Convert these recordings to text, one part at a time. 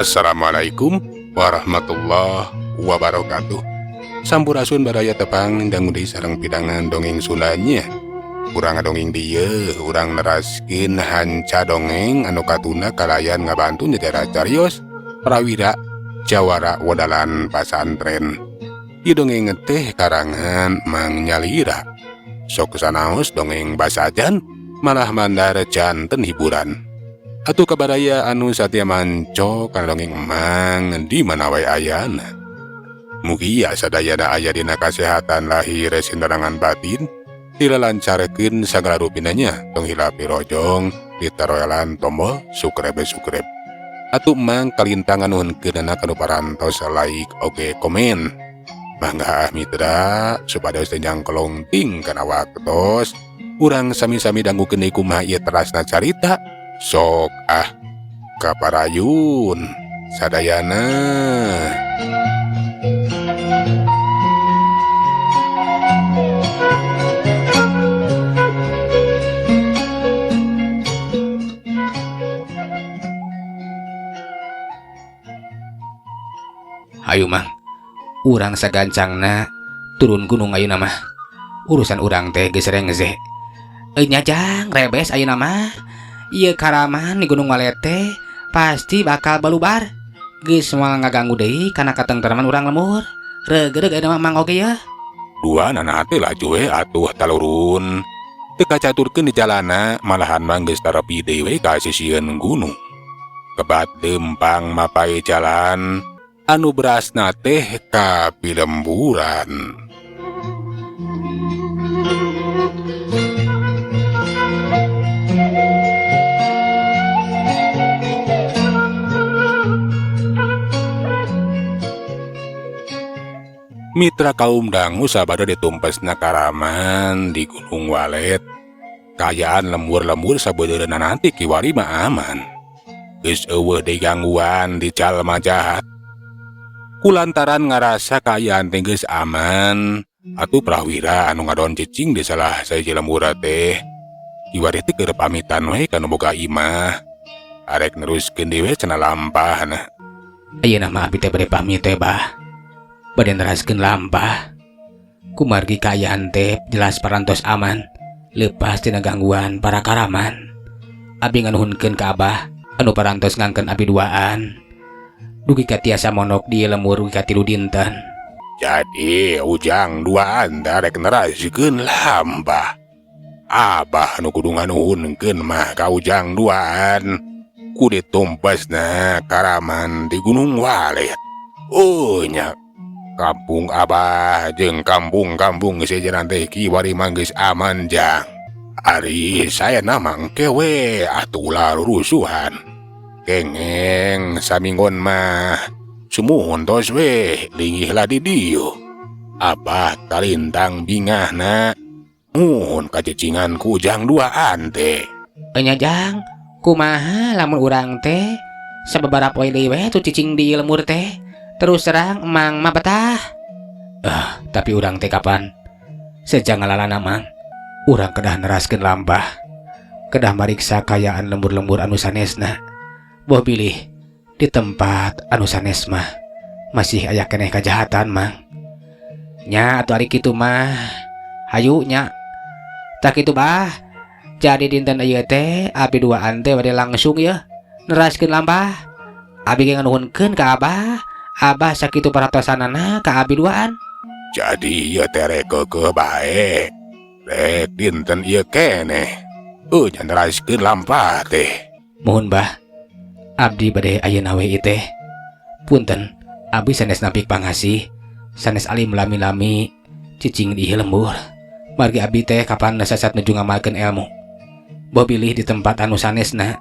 Assalamualaikum warahmatullahi wabarakatuh. Sampurasun baraya, tepang dangu deui sareng pidangan dongeng Sundanya. Urang ngadongeng dieu, urang neraskeun hanca dongeng anu katuna kalayan ngabantu nyejarah carios prawira jawara wadalan pasantren. Ieu dongeng teh karangan Mang Nyalira. Sok sanaos dongeng basajan malah mandar janten hiburan. Atuh ka baraya anu satia manco kana dongeng Emang di mana wae ayana. Mugia sadayana aya dina kasehatan lahir sindarangan batin, dilalancarkeun sagala rupina nya, tong hilap dirojong, ditaroelan tombol subscribe subscribe. Atuh Emang kalintang nganuhunkeunana kanu parantos like oge komen. Mangga ah mitra, supados teu nyangkolong ting kana waktos, urang sami-sami dangukeun deui kumaha ieu terasna carita. Sok ah, kaparayun sadayana. Hayu, Mang, urang sagancangna turun gunung ayeuna mah. Urusan urang teh geus rengse. Enya jang, rebes ayeuna mah. Ieu karaman di Gunung Walet teh pasti bakal balubar. Geus moal ngaganggu deui kana katengtreman urang lembur. Reugreug ayeuna mah Mang oge ya. Duanana teh laju we atuh talurun. Teu kacaturkeun di jalana, malahan mah geus tarepi deui we ka sisieun gunung. Kebat leumpang mapai jalan anu berasna teh ka pilemburan. Mitra kaum dangu, sabada ditumpesna karaman di Gunung Walet, kaayaan lembur-lembur sabeudeurna nanti kiwari mah aman. Geus euweuh deui gangguan di jalma jahat. Kulantaran ngarasa kaayaan teh geus aman, atuh prawira anu ngadon cicing di salah sahiji lembur teh kiwari teh keur pamitan we ka nu boga imah. Arek neruskeun deui we cenah lampahna. Ayeuna mah abi teh bade pamit teh, Bah. Bade neraskeun lampah. Kumargi kaayaan teh jelas parantos aman, lepas tina gangguan para karaman. Abi nganuhunkeun ka Abah anu parantos ngangken abi duaan. Dugi ka tiasa mondok di lembur dugi ka 3 dinten. Jadi ujang duaan rek neraskeun lampah. Abah nu kudu nganuhunkeun mah ka ujang duaan. Ku ditumpesna karaman di Gunung Walet. Oh nya, kampung Abah jeung kampung-kampung sejenan teh kiwari mah geus aman, jang. Ari saya mangke we atuh ulah rusuhan. Kengeng saminggon mah sumuhun tos we linggih lah di dieu. Abah kalintang bingahna muhun kacicingan ku ujang duaan teh. Enya jang, kumaha lamun urang teh sababaraha poe deui we tuh cicing di lembur teh. Terus terang Emang mah betah. Tapi urang teh kapan sejak ngalalana, Mang. Urang kedah neraskeun lampah. Kedah mariksa kaayaan lembur-lembur anu sanesna. Boh bilih di tempat anu sanes mah masih aya keneh kajahatan, Mang. Nya atuh ari kitu mah hayu nya. Tah kitu, Bah. Jadi dinten ieu teh abi duaan teh bade langsung ya neraskeun lampah. Abi ge nganuhunkeun ka Abah. Abah sakitu perhatosanana ka abi duaan. Jadi ieu teh rek keukeuh bae. Rek dinten ieu keneh. Nya neraskeun lampah teh. Muhun, Bah. Abdi bade ayeuna we ieu teh. Punten, abdi sanes nampik pangasih, sanes alim lami-lami cicing di lembur. Margi abdi teh kapan sasat nuju ngamalkeun ilmu. Boh bilih di tempat anu sanesna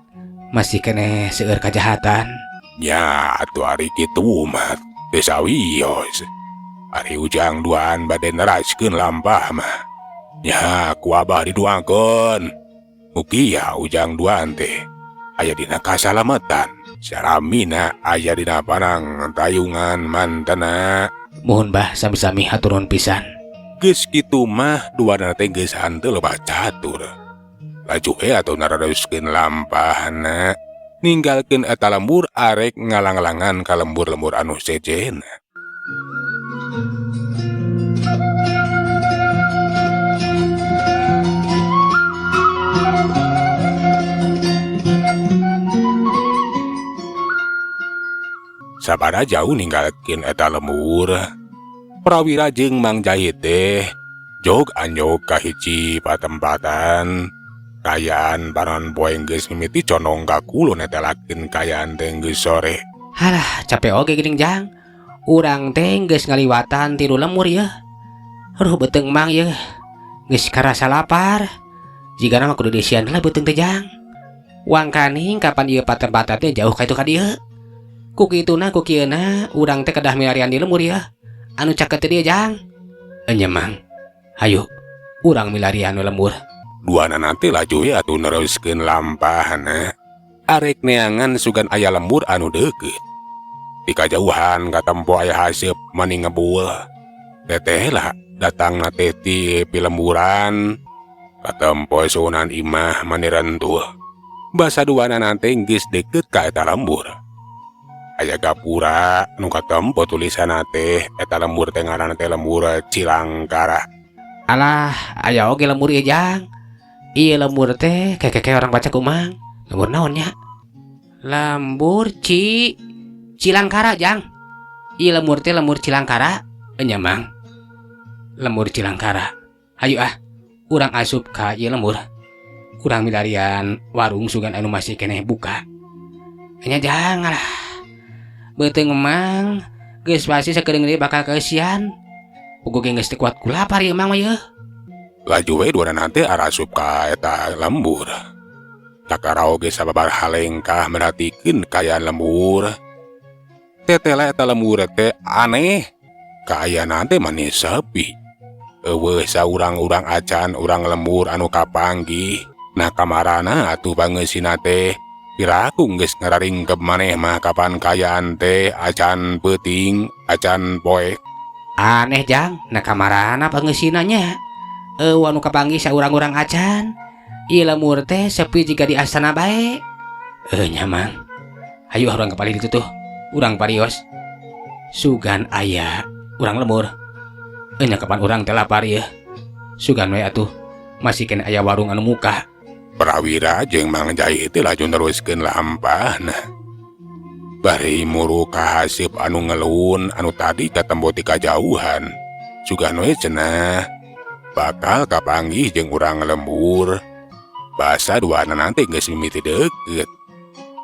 masih keneh seueur kajahatan. Nya atuh ari kitu mah teu sawios. Ari ujang duaan bade neraskeun lampah mah. Nya ku Abah diduakeun. Mugia ujang duaan teh aya dina kasalamatan. Saramina aya dina panang tayungan mantena. Muhun, Bah, sami-sami hatur nuhun pisan. Geus kitu mah duana teh geus henteu loba catur. Laju we atuh nararuskeun lampahna. Ninggalkeun eta lembur arek ngalanglangan ka lembur-lembur anu sejen. Sabada jauh ninggalkeun eta lembur, Prawira jeung Mang Jahit teh jog anjog ka hiji patempatan. Kaayaan panon poe geus mimiti condong ka kulon netelakeun kaayaan teh geus sore. Halah, capek oge geuning Jang. Urang teh geus ngaliwatan tilu lemur yeuh. Aduh beuteung Mang yeuh. Geus karasa lapar. Jigana mah kudu diisian heula beuteung teh Jang. Wangkaning kapan ieu patempatan teh jauh ka itu ka dieu. Ku kituna ku kieuna urang teh kedah milarian di lemur yeuh. Anu caket teh dieu Jang. Enya Mang. Hayu urang milarian we lembur. Duanana teh laju we atuh neruskeun lampahna. Arek neangan sugan aya lembur anu deukeut. Di kajauhan katempo aya haseup mani ngebul. Teteh lah datangna teh ti pilemburan. Katempo suhunan imah mani rentuh. Basa duanana teh geus deukeut ka eta lembur. Aya gapura nu katempo tulisanna teh eta lembur teh ngaranna teh lembur Cilangkara. Alah, aya oge lembur ieu Jang. Ieu lembur teh kekeke orang baca ku Mang. Lembur naon nya? Lembur Cilangkara Jang. Ieu lembur teh lembur Cilangkara. Enya Mang. Lembur Cilangkara. Hayu ah, urang asup ka ieu lembur. Urang milarian warung sugan anu masih keneh buka. Enya Jang alah. Beuteung Mang geus pasti sakedeung deui bakal kaeusian. Puguh ge geus teu kuat ku lapar ieu Mang mah yeuh. Laju we duanana teh arasup ka eta lembur. Kakara oge sababaraha lengkah merhatikeun kaayaan lembur. Tetela eta lembur teh aneh. Kaayaan teh manis sepi. Eueuh saurang-urang acan urang lembur anu kapanggih. Nah kamarana atuh pangeusina teh piraku geus ngararingkep maneh mah kapan kaayaan teh acan peuting, acan poek. Aneh Jang, nah kamarana pangeusina nya. Eueuh anu kapanggih saurang-urang acan. Ieu lembur teh sepi jiga di astana bae. Nya Mang. Hayu urang ka palih ditu tuh. Urang parios. Sugan aya urang lembur. Nya kapan urang teh lapar ieu. Sugan we atuh. Masih keneh aya warung anu muka. Prawira jeung Mang Jahit teh laju neruskeun lampahna. Bari muru ka haseup anu ngelun anu tadi katempo ti kajauhan. Sugan we cenah bakal kapanggih jeung urang lembur. Basa duanana teh geus mimiti deukeut.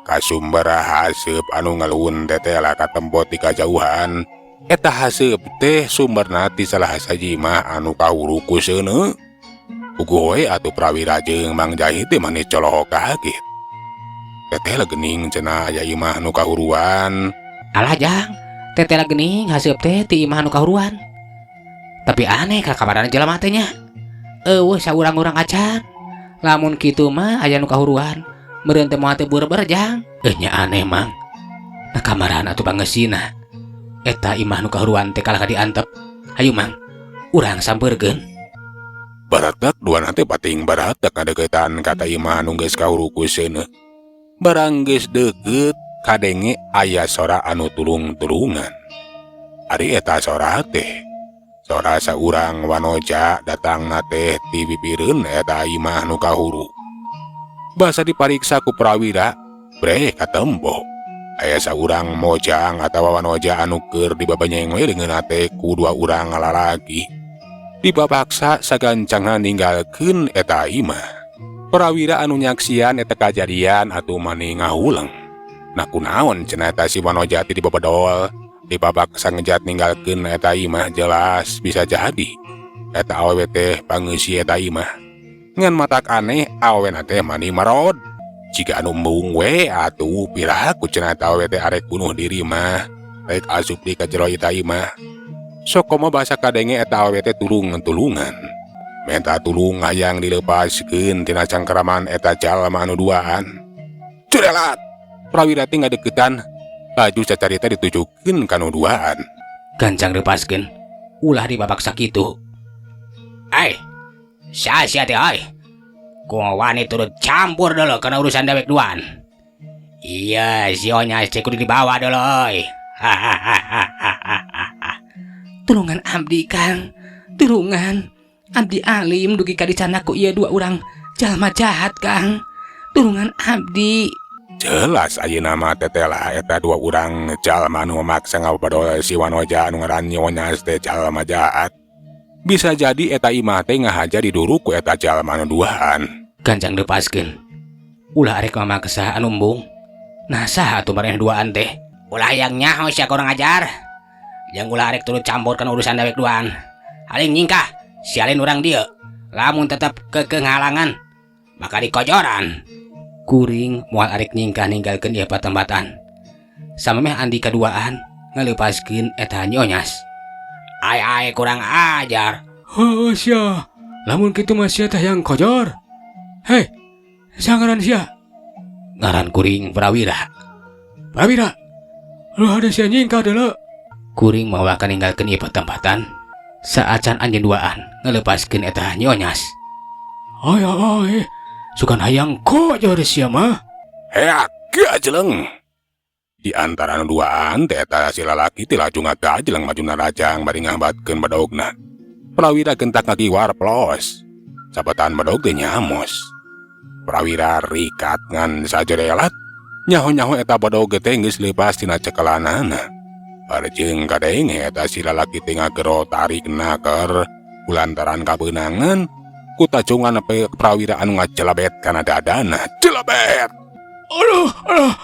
Kasumber haseup anu ngelun tetela katempo ti kajauhan. Eta haseup teh sumberna ti salah saji mah anu kahuru ku seuneu. Puguh we atuh Prawira jeung Mang Jahit teh mani colohok kaget. Teteh geuning cenah aya imah nu kahuruan. Alah Jang, teteh geuning haseup teh ti imah nu kahuruan. Tapi aneh ka kabarana jelema teh nya. Eueuh saurang-urang acan. Lamun kitu mah aya nu kahuruan. Meureun teh moal teu beurber Jang. Nya aneh Mang. Nah kamarana atuh pangeusina. Eta imah nu kahuruan teh kalah ka diantep. Hayu Mang, urang sampeurkeun. Baratak duana teh pating baratak ngadeukeutan ka eta imah nu geus kahuru ku seuneu. Barang geus deukeut kadenge aya sora anu tulung-tulungan. Ari eta sora teh sora saurang wanoja datangna teh ti pipireun eta imah nu kahuru. Basa dipariksa ku Prawira, breh katempo. Aya saurang mojang atawa wanoja anu keur dibabenyeng we leungeunna teh ku dua urang lalaki. Dipapaksa sagancangan ninggalkeun eta imah. Prawira anu nyaksian eta kajadian atuh mani ngahuleng. Nah kunaon cenah eta si wanoja teh dibebedol, dipapaksa ngejat ninggalkeun eta imah jelas bisa jadi eta awewe teh pangeusi eta imah. Ngan matak aneh awewena teh mani marod. Jika anu embung we atuh piraku cenah eta awewe teh arek bunuh diri mah, rek asup di ka jero eta imah. Sokomo basa kadenge eta awewe teh tulung-tulungan. Menta tulung hayang dilepaskeun tina cangkeraman eta jalma anu duaan. Curelat! Prawira teh ngadeukeutan, laju cacarita ditujukeun ka nu duaan. Gancang lepaskeun, ulah dibabak sakitu. Ai, sia-sia teh ai. Ku wani turut campur dulu kana urusan dewek duaan. Iya, si Onyas teh kudu dibawa dulu. Hahaha. Tulungan abdi, Kang. Tulungan. Abdi alim dugi ka dicandak ku ieu dua urang jalma jahat, Kang. Tulungan abdi. Jelas ayeuna mah tetela eta dua urang jalma anu memaksa ngabadol si Wanoja anu ngaran Nyi Onyas teh jalma jahat. Bisa jadi eta imah teh ngahaja diduruk ku eta jalma anu duaan. Gancang lepaskeun. Ulah arek mamaksa anu embung. Nah, saha atuh maraneh duaan teh? Ulah hayang nyaho sia, kurang ajar. Jeung ulah arek turut campur kana urusan dewek duaan. Haling nyingkah, sialin urang dieu. Lamun tetep keukeuh ngahalangan, maka dikojoran. Kuring moal arek nyingkah ninggalkeun ieu patempatan samemeh andika duaan ngaleupaskeun eta Nyi Onyas. Ai ai, kurang ajar. Heuh sia. Lamun kitu mah sia teh yang kojor. Hei, saha ngaran sia? Ngaran kuring Prawira. Prawira. Lu ada sia nyingkah deuleu. Kuring moal akan ninggalkeun ieu patempatan saacan anjeun duaan ngaleupaskeun eta Nyi Onyas. Ay ay, sugan hayang kojor sia mah. Heak gajeleng. Di antara anu duaan teh eta si lalaki teh laju ngagajeleng maju narajang bari ngahambatkeun bedogna. Prawira gentak ngagiwar plos. Sabetan bedog teh nyamos. Prawira rikat ngan sajerelat. Nyaho-nyaho eta bedog teh geus leupas tina cekelanana. Barjeng kadenge eta si lalaki teh ngagero tarik naker kulantaran kabeunangan ku tacungan Prawira anu ngajelebet kana dadana. Jelebet! Aduh, aduh.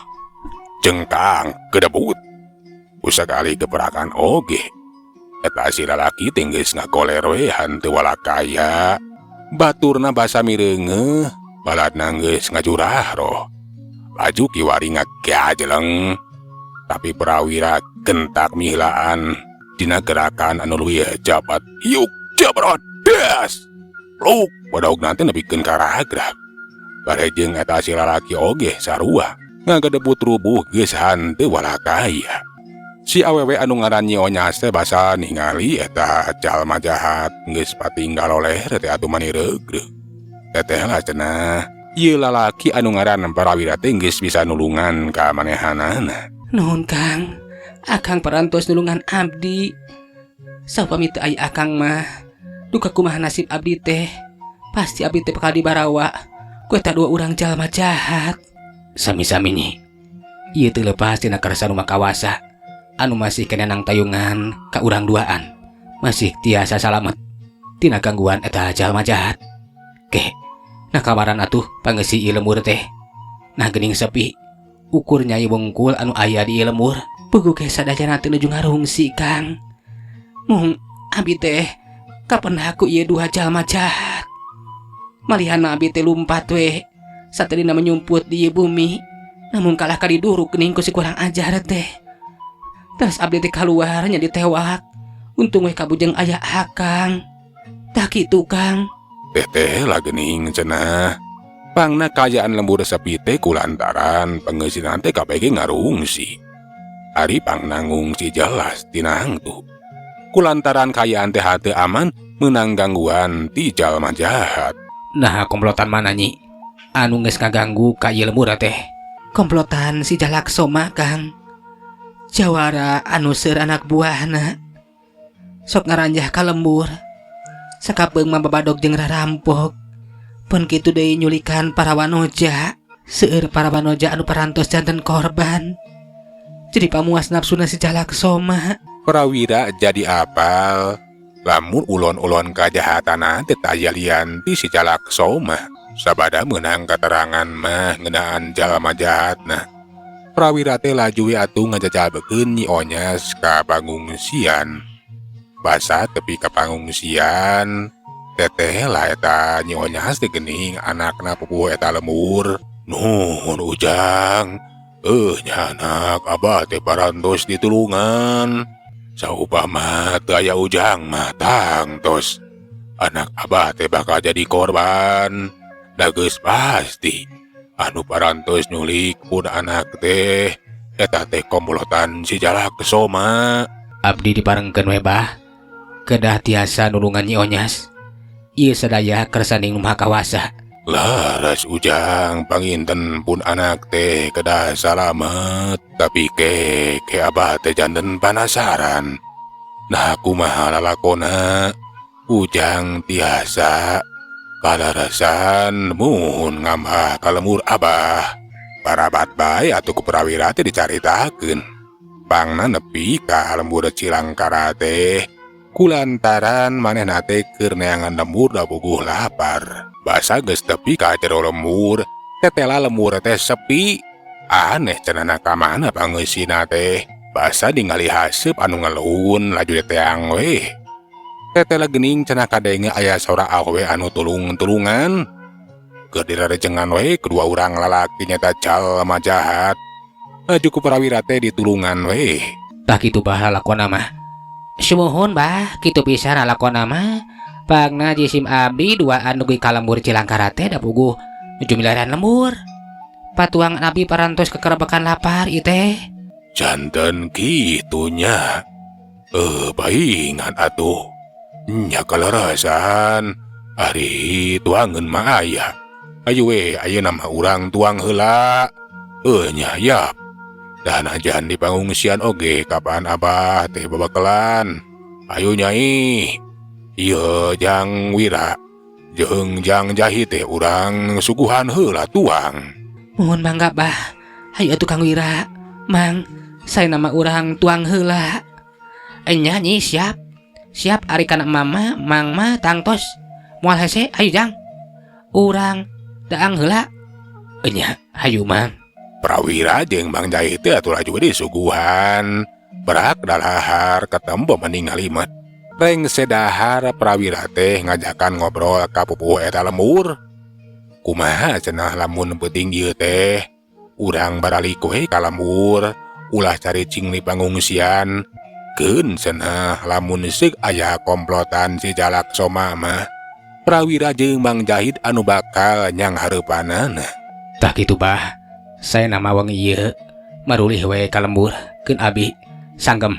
Jengkang kedebut. Ku sakali gebrakan oge. Eta si lalaki teh geus ngagoler we hanteu walakaya. Baturna basa mireungeuh, baladna geus ngajurah roh. Laju kiwari ngageajeleng. Tapi Prawira gentak miheulaan dina gerakan anu leuwih jabat. Yuk jabrot das. Pluk, bedogna teh nepikeun ka ragrag. Barejeng eta si lalaki oge sarua ngagadebut rubuh geus hanteu walakaya. Si awewe anu ngaran Nyi Onyas teh basa ningali eta jalma jahat geus patinggal oleh teh atuh mani reugreug. Teteh lah cenah, ieu lalaki anu ngaran Prawira teh geus bisa nulungan ka manehanana. Nuhun, Kang. Akang parantos nulungan abdi. Saupami teu aya akang mah, duka kumaha nasib abdi teh? Pasti abdi teh bakal dibarawa ku eta dua urang jalma jahat. Sami-sami, Nyi. Ieu teu lepas tina karsa Nu Maha Kawasa anu masih keneh nangtayungan ka urang duaan. Masih tiasa salamet tina gangguan eta jalma jahat. Ke, nah kamaran atuh pangeusi ieu lembur teh? Nah, geuning sepi. Ukur nyai wungkul anu aya di ieu lembur. Puguh ge sadayana teu nuju ngarungsi, Kang. Mung abi teh kapendak ku ieu dua jalma jahat. Malihana abi teh lumpat we satadina menyumput di ieu bumi. Namun kalah ka diduruk geuning ku si kurang ajar teh. Terus abdi teh kaluar nya ditewak. Untung we kabujeng aya akang. Tah kitu, Kang. Teteh lah geuning cenah. Pangna kaayaan lembur sepi teh kulantaran pangeusinan teh kabeh ngarungsi. Ari pangna ngungsi jelas tinangtu. Kulantaran kaayaan teh hate aman menang gangguan ti jalma jahat. Nah, komplotan mana, Nyi, anu geus ngaganggu ka ieu lembur teh? Komplotan si Jalak Soma, Kang. Jawara anu seur anak buahna. Sok ngaranjah ka lembur. Sakapeung mah babadog jeung rarampok. Pun kitu deui nyulikan para wanoja. Seueur para wanoja anu parantos janten korban. Jadi pamuas nafsuna si Jalak Soma. Prawira jadi apal. Lamun ulon-ulon kajahatan teh taya lian ti si Jalak Soma. Sabada meunang keterangan mah ngeunaan jalma jahatna. Prawira teh laju we atuh ngajajalbekeun Nyi Onyas ka pangungsian. Basa tepi ka pangungsian, teteh lah eta Nyi Onyas teh geuning anakna pupuhu eta lembur. Nuhun, Ujang. Eh, nya anak abah teh parantos ditulungan. Saupama teu aya Ujang mah tangtos anak abah teh bakal jadi korban. Da geus pasti anu parantos nyulik pun anak teh eta teh komplotan si Jalak Soma. Abdi diparengkeun we, Bah. Kedah tiasa nulungan Nyi Onyas. Ieu sadaya kersaning Nu Maha Kawasa. Laras Ujang, panginten pun anak teh kedah salamet, tapi ke ke abah teh janten panasaran. Nah, kumaha lalakona Ujang tiasa kalarasan muhun ngamah ka lembur abah. Parabat bae atuh ku Prawira teh dicaritakeun. Pangna nepi ka lembur Cilangkara teh kulantaran manehna teh keur neangan lembur da puguh lapar. Basa geus tepi ka jero lembur, tetela lembur teh sepi. Aneh cenah, ka mana pangeusina teh? Basa ningali haseup anu ngeluhun laju teang we. Tetela geuning cenah kadenge aya sora awewe anu tulung-tulungan. Keur dirarejengan we kedua urang lalaki nyata jalma jahat. Laju ku Prawira teh ditulungan we. Tah, kitu, Bah, lalakonna mah. Sumuhun, Bah, kitu pisan lalakonna mah. Pangna jisim abdi duaan dugi ka lembur Cilangkara teh da puguh nuju milarian lembur. Patuangan abdi parantos kekerebekan lapar ieu teh. Janten kitunya. Eh, paingan atuh. Nya, kalarasan. Ari tuangeun mah aya. Ayo we, ayeuna mah urang tuang heula. Eh, nya yap. Dan ajan di pangungsian oge kapan abah teh babakelan. Ayo, Nyai. Ieu Jang Wira. Jeung Jang Jahit teh urang suguhan heula tuang. Mohon mangga, Bah. Hayu atuh, Kang Wira. Mang, saena mah urang tuang heula. Enya, Nyi, siap. Siap ari kana mama, Mang mah tangtos. Moal hese, ayo Jang. Urang daang heula. Enya, hayu, Mang. Prawira jeung Mang Jahit teh atuh laju disuguhan. Berak dalahar ketempo mending ngalimet. Rengse dahar Prawira teh ngajakan ngobrol ka pupuhu eta lembur. Kumaha cenah lamun peuting ieu teh urang baralik we ka lembur, ulah caricing di pangungsian. Keun cenah lamun seuk aya komplotan si Jalak Soma mah. Prawira jeung Mang Jahit anu bakal nyang hareupanana. Tah kitu, Bah. Saena mah wengi ieu marulih we ka lembur, keun abi sanggem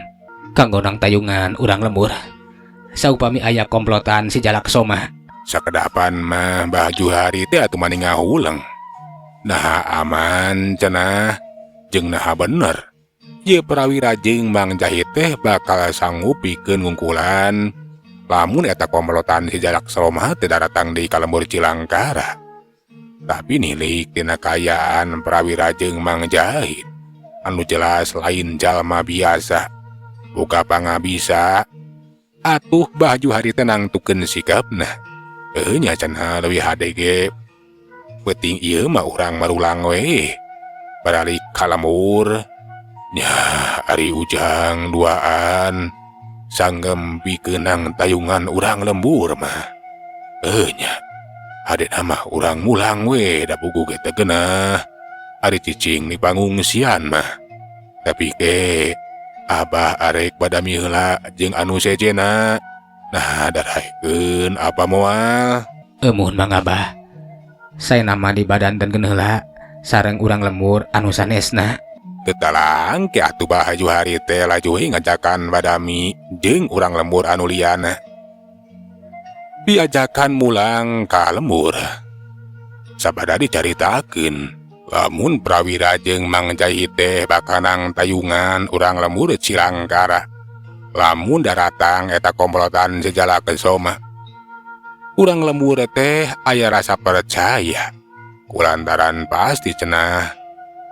kanggo nangtayungan urang lembur. Saupami aya komplotan si Jalak Soma. Sakedapan mah Bah Juhari teh atuh mani ngahuleng. Nah, aman cenah jeung naha bener. Ye Prawira jeung Mang Jahit teh bakal sanggup pikeun ngungkulan lamun eta komplotan si Jalak Soma teh daratang di ka lembur Cilangkara. Tapi nilik tina kaayaan Prawira jeung Mang Jahit anu jelas lain jalma biasa. Buka pangabisa atuh Bah Juhari teh nangtukeun sikapna. Heuh nya cenah, leuwih hade ge peuting ieu mah urang marulang we. Baralik ka lembur. Nya, ari Ujang duaan sanggem pikeun nangtayungan urang lembur mah. Heuh nya. Hadena mah urang mulang we da puguh ge teu geunah. Ari cicing di pangungsian mah. Tapi ke Abah arek badami heula jeung anu sejenna. Nah, daraekeun apa moal? Eh, muhun mangga, Bah. Saena mah dibadantenkeun heula sareng urang lembur anu sanesna. Teu talangke atuh Bah Juhari teh laju we ngajakan badami jeung urang lembur anu liyana. Diajakan mulang ka lembur. Sabada dicaritakeun lamun Prawira jeung Mang Jahit teh bakal nangtayungan urang lembur Cilangkara. Lamun daratang eta komplotan si Jalak Soma. Urang lembur teh aya rasa percaya. Kulantaran pasti cenah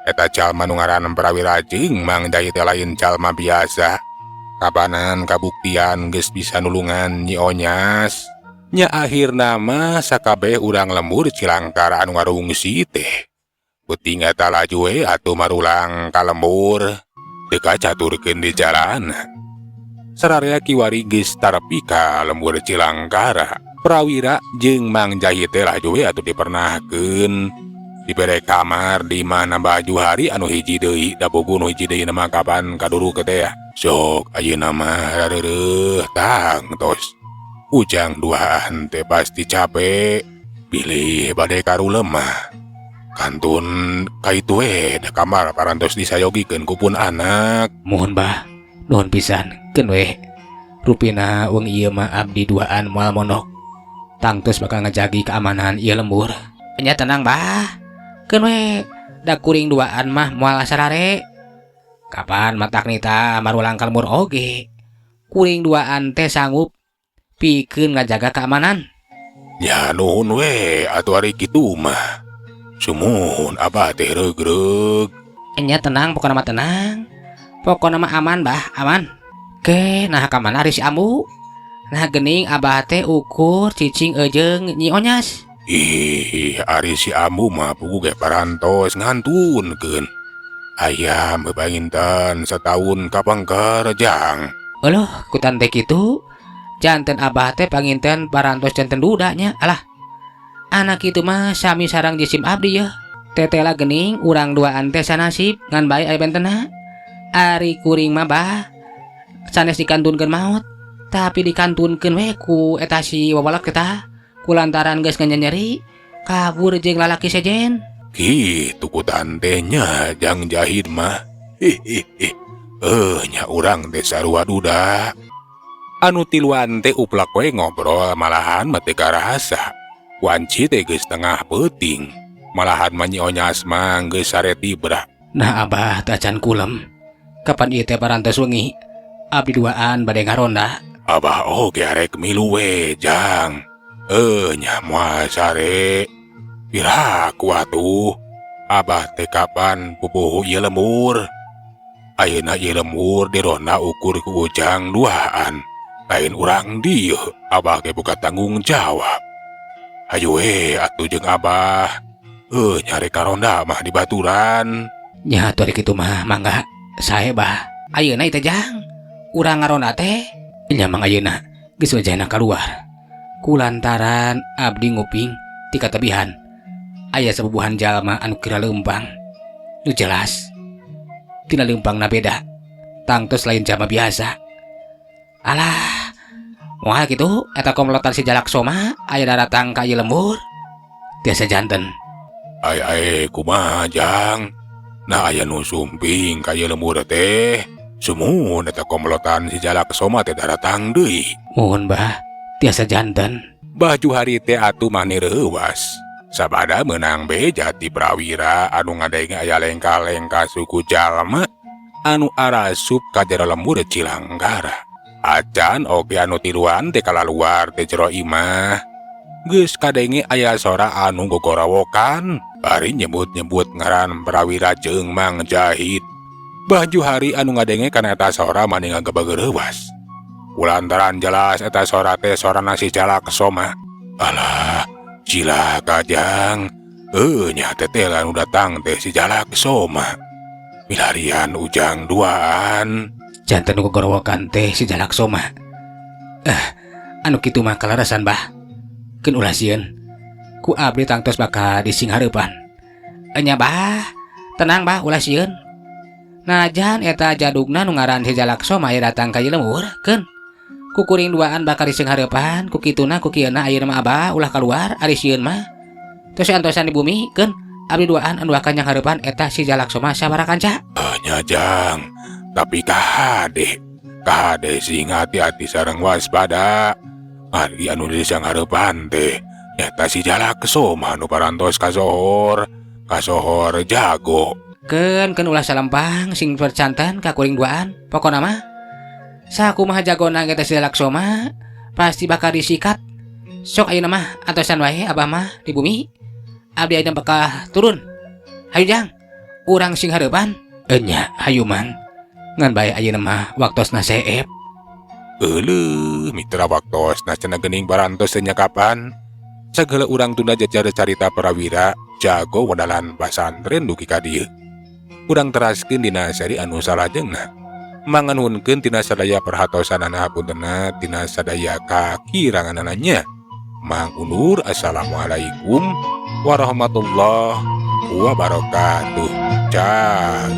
eta jalma nu ngaran Prawira jeung Mang Jahit teh lain jalma biasa. Kapanan kabuktian geus bisa nulungan Nyi Onyas. Nya, akhirna mah sakabeh urang lembur Cilangkara anu ngarungsi teh. Peuting eta laju we atuh marulang ka lembur. Teu kacaturkeun di jalan. Sararea kiwari geus tarepi ka lembur Cilangkara. Prawira jeung Mang Jahit teh laju we atuh dipernahkeun. Dibere kamar di mana Bah Juhari anu hiji deui, da puguh nu hiji deui mah kapan kaduru teh ya. Sok ayeuna mah rareureuh tangtos. Ujang duaan teh pasti capek. Bilih bade karulem mah. Kantun kaitu we da kamar parantos disayogikeun ku pun anak. Muhun, Bah, nuhun pisan, keun we. Rupina wengi ieu mah abdi duaan moal mondok. Tangtos bakal ngajagi keamanan ieu lembur. Nya tenang bah. Keun we da kuring duaan mah moal sarare. Kapan matak nita marulang ka lembur oge. Kuring duaan teh sanggup pikeun ngajaga keamanan. Nya nuhun we atuh ari kitu mah. Sumuhun abah teh regreg. Nya tenang pokona mah tenang. Pokona mah aman bah, aman. Ke nah ka mana ari si Ambu? Nah gening abah teh ukur cicing eujeung Nyi Onyas. Ih, ari si Ambu mah puguh ge parantos ngantunkeun. Aya bebanginten setahun kapengker jang. Euleuh, kutan teh kitu. Janten abah teh panginten parantos janten duda nya. Alah. Anak kitu mah sami sareng jisim abdi yeuh. Tetela gening urang duaan teh sanasib ngan bae aya bentena. Ari kuring mah bah sanes dikantunkeun maot, tapi dikantunkeun we ku eta si wawalak eta. Kulantaran geus nyeri kabur jeung lalaki sejen. Kitu kutan teh nya jang jahit mah. Hihihi. Nya urang teh sarua duda. Anu tiluan teh uplak we ngobrol malahan mah teu karasa. Wanci teh geus tengah peuting. Malahan mah Nyi Onyas mah geus sare tibra. Nah abah teh acan kulem. Kapan ieu teh parantos wengi? Abdi duaan bade ngaronda. Abah oge arek milu we jang. Nya moal sare. Piraku atuh. Abah teh kapan pupuhu ieu lembur. Ayeuna ieu lembur dironda ukur ku ujang duaan. Lain urang dieu, abah ge boga tanggung jawab. Hayu we atuh jeung abah. Nyari karonda mah di baturan. Nya atuh ari kitu mah mangga sae bah. Ayeuna ieu teh jang. Urang ngaronda teh Nya mang ayeuna geus wajahna kaluar. Kulantaran abdi nguping ti katebihan. Aya sabubuhan jalma anu kira leumpang. Nu jelas tina leumpangna beda. Tangtos lain jalma biasa. Alah, moal kitu eta komplotan si Jalak Soma aya daratang ka ieu lembur. Tiasa janten. Ai ai kumaha jang? Nah aya nu sumping ka ieu lembur teh. Sumuhun eta komplotan si Jalak Soma teh daratang deui. Mohon bah, tiasa janten. Bah Juhari teh atuh mani reuwas. Sabada meunang beja ti prawira anu ngadenge aya lengkah-lengkah suku jalma anu arasup ka jero lembur Cilanggara. Acan oge anu tiluan teh kalaluar teh jero imah. Geus kadenge aya sora anu gogorowokan bari nyebut-nyebut ngaran prawira jeung Mang Jahit. Bah Juhari anu ngadenge kana eta sora mani ngagebeg reuwas. Kulantaran jelas eta sora teh sorana si Jalak Soma. Alah, cilaka jang. Nya teteh anu datang teh si Jalak Soma. Milarian ujang duaan. Janten nu gogorowokan teh si Jalak Soma. Anu kitu mah kalarasan bah. Keun ulah sieun. Ku abdi tangtos bakal disinghareupan. Enya bah, tenang bah ulah sieun. Najan eta jadugna nu ngaran si Jalak Soma aya datang ka ieu lembur, keun. Ku kuring duaan bakal disinghareupan, ku kituna ku kieuna ayeuna mah abah ulah kaluar ari sieun mah. Tos antosan di bumi, keun. Abdi duaan anu akan nyanghareupan eta si Jalak Soma sabaraha kanca. Nya jang, tapi kahade. Kahade sing hati-hati sareng waspada. Margi anu disanghareupan teh nyata si Jalak Soma nu parantos kasohor, kasohor jago. Keun keun ulah salempang sing percanten ka kuring duaan. Pokona mah sakumaha jagona ge teh si Jalak Soma pasti bakal disikat. Sok ayeuna mah antosan wae abah mah di bumi. Abdi ayeuna bakal turun. Hayu jang, urang sing hareupan. Enya hayu mang. Ngan bae ayeuna mah waktosna seep. Euleuh, mitra waktosna cenah geuning parantos teh kapan. Sagala urang tunda jejer carita prawira jago wadalan pasantren dugi ka dieu. Urang teraskeun dina seri anu salajengna. Manganuhunkeun tina sadaya perhatosanana hapuntenna tina sadaya kakiranganana nya. Mang undur, assalamualaikum warahmatullahi wabarakatuh. Cang.